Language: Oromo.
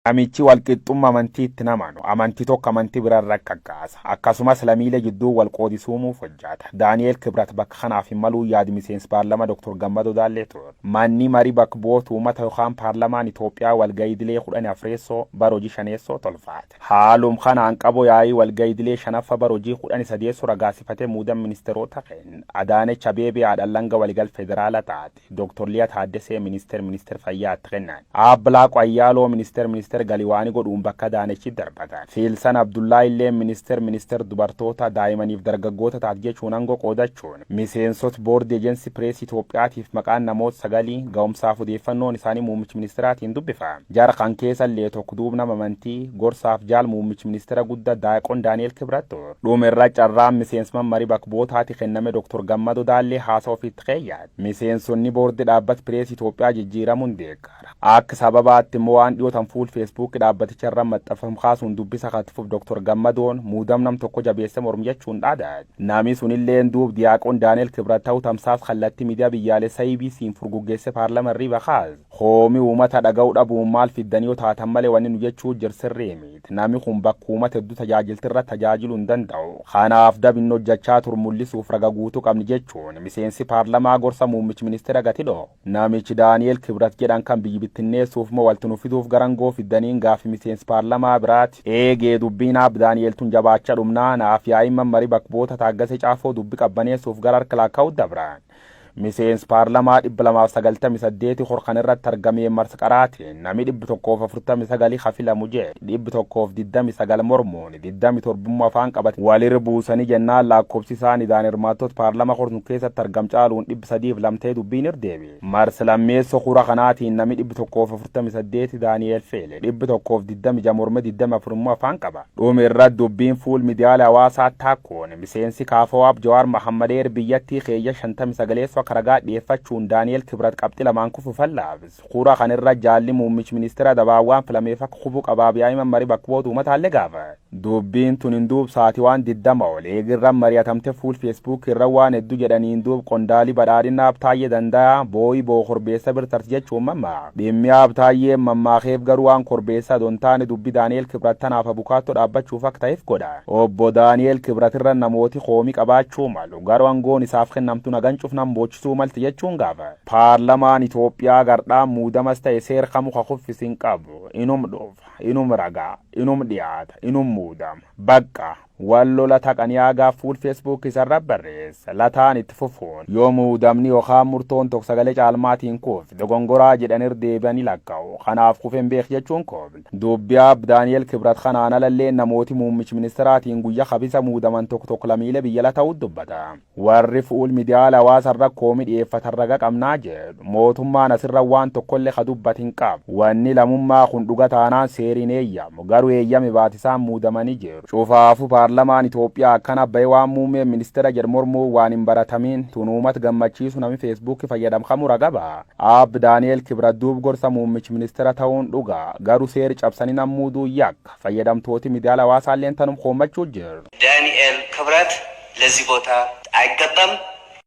Namichi walqixxumma amantiitti hin amanu. Amantii tokko amantii birarra kakkaasa. Akkasumas lamiilee jidduu wal qoodisuumuuf hojjata. Daani'eel Kibrat bakka kanaaf hin maluu yaadi miseensi paarlama Dr. Gammadoo Daallee ture. Manni marii bakka bu'oota uummata yookaan paarlamaan Itoophiyaa walgahii idilee 14ffaa bara hojii shaneessoo tolfaate. Haalum kanaan qaboo yaa'ii walgahii idilee shanaffa bara hojii 13ffaa ragaasifatee muudan ministeerota kenne. Adaanech Abeebee haadha langa waliigal federaala taate. Dr. Liyaa Taaddesee ministeer fayyaatti kennan. Aabbilaaqu Ayyaaloo ministeer galiiwaanii godhuun bakka Adaanechi darbatan. Fiilsan Abdullaa illee ministeer dubartoota daa'imaniif dargaggoota taate jechuun aangoo qoodachuun miseensota boordii ejensii pireesii Itoophiyaatiif maqaan namoota sagalii ga'umsaaf odeeffannoon isaanii muummicha ministeeraatiin dubbifame. Jara kan keessa illee tokko duub nama amantii gorsaaf jaal muummicha ministeera guddaa Daaqon Daani'el Kibrat ture. Dhuma irra carraan miseensuma marii bakka bu'ootaatti kenname Dr. Gammadoo Daallee haasaa ofiitti keeyyaate. Miseensonni boordii dhaabbata pireesii Itoophiyaa jijjiiramuun deeggara. Akka sababaatti immoo waan dhiyootan fuul feesbuukii dhaabbaticha irra maxxanfamu kaasuun dubbisa katufuuf Dr. Gammadoon muudam nam tokko jabeesse mormu jechuun dhaadaate. Namni sunillee duub Diyaaqoon Daani'el Kibrat ta'uu tamsaas kallattii miidiyaa biyyaalessaa EBC'n furguggeesse paarlama irrii bakaas. Hoomii uummata dhaga'uu dhabuun maal fiddanii yoo taatan malee wanni nu jechuu jir sirrii miti. Namni kun bakka uummata hedduu tajaajiltirra tajaajiluu hin danda'u. Kanaaf dabin hojjechaa tur mul'isuuf raga guutuu qabni jechuun miseensi paarlamaa gorsa muummichi ministeera gati dhoo. Namichi Daani'el Kibrat jedhan kan biyyi bittinneessuuf moo walti nu fiduuf garangoo fiddaniin gaafi miseensi paarlamaa biraati. Eegee dubbiin aab Daani'el tun jabaachaa dhumnaa naaf yaa'iin mammarii bakka bu'oota Taaggase Caafoo dubbi qabbaneessuuf gara harka lakkaa'u dabran. Miseensi paarlamaa 298 horkan irratti argamee marsa qaraatiin nami 149 hafilamu jee 129 mormuun 27 afaan qabate walirra buusanii jennaan lakkoofsi isaanii daan hirmaattoota paarlama hornu keessatti argam caaluun 302 dubbiin irdeebi. Marsa lammeessoo kura kanaatiin nami 148 Daani'eel Feele 126 morme 24 immoo afaan qaba. Dhuma irra dubbiin fuul miidiyaalee hawaasaa takkoon miseensi kaafawaab Jawaar Mahammadeer biyyattii keeyya 59 akka ragaa dhiyeeffachuun Daani'eel Kibrat qabxii lamaan kufu fallaabis. Kura kanirra jaalli muummichi ministeera dabaawwan filameef akka kufuu qabaaf yaa'ima marii bakka bu'oota uummataallee gaafa. Dubbiin tun hin duub sa'aatii waan 20 ol eegirra mari'atamte fuul feesbuuk irra waan hedduu jedhaniin duub qondaalii badhaadhina Abtaayyee danda'a boo'ii boo korbeessa birtars jechuun mammaa. Dhimmi Abtaayyee mammaakeef garuu waan korbeessa adon taane dubbi Daani'eel Kibrat tanaaf abukaatoo dhaabbachuuf akka ta'eef godha. Obbo Daani'eel Kibrat irra namooti koomii qabaachuu malu garuu aangoon isaaf kennamtu nagan cufnan boochisuu malti jechuun gaafa. Paarlamaan Itoophiyaa gardhaan muudamas ta'e seer kamuu ka kuffis hin qabu. Inum dhufa, inum ragaa, inum dhiyaata, inum muudama. Bakka wal lola taqanii hagaa fuul feesbuuk isarra barreessa. Lataan itti fufuun yoo muudamni yookaan murtoon tokko sagalee caalmaatiin kufe dogongoraa jedhanir deebi'anii lakkaa'u. Kanaaf kufeen beek jechuun koobla. Dubbi Aab Daani'el Kibrat kanaan alallee namooti muummichi ministeeraatiin guyyaa kabisa muudaman tokko tokko lamiilee biyya ala ta'uu dubbata. Warri fuul miidiyaalee hawaasarra koomii dhiyeeffatan raga qabnaa jedhu. Mootummaan asirra waan tokkollee ka dubbatin qabu. Wanni lamummaa kun dhuga taanaan seeriin eeyyamu. Garuu eeyyame baatisaan muudamanii jiru. Cufaafu paarlamaan Itoophiyaa akkana bahee waan muummeen ministeera jedhu mormuu waan hin baratamin tun uummata gammachiisu nami feesbuukii fayyadamkamu ragaba. Aab Daani'el Kibrat duub gorsa muummichi ministeera ta'uun dhuga. Garuu seeri cabsanii nammuuduu yakka. Fayyadamtooti miidiyaalee hawaasaalleen tanum koommachuu jiru. ዳንኤል ክብረት ለዚህ ቦታ አይገባም።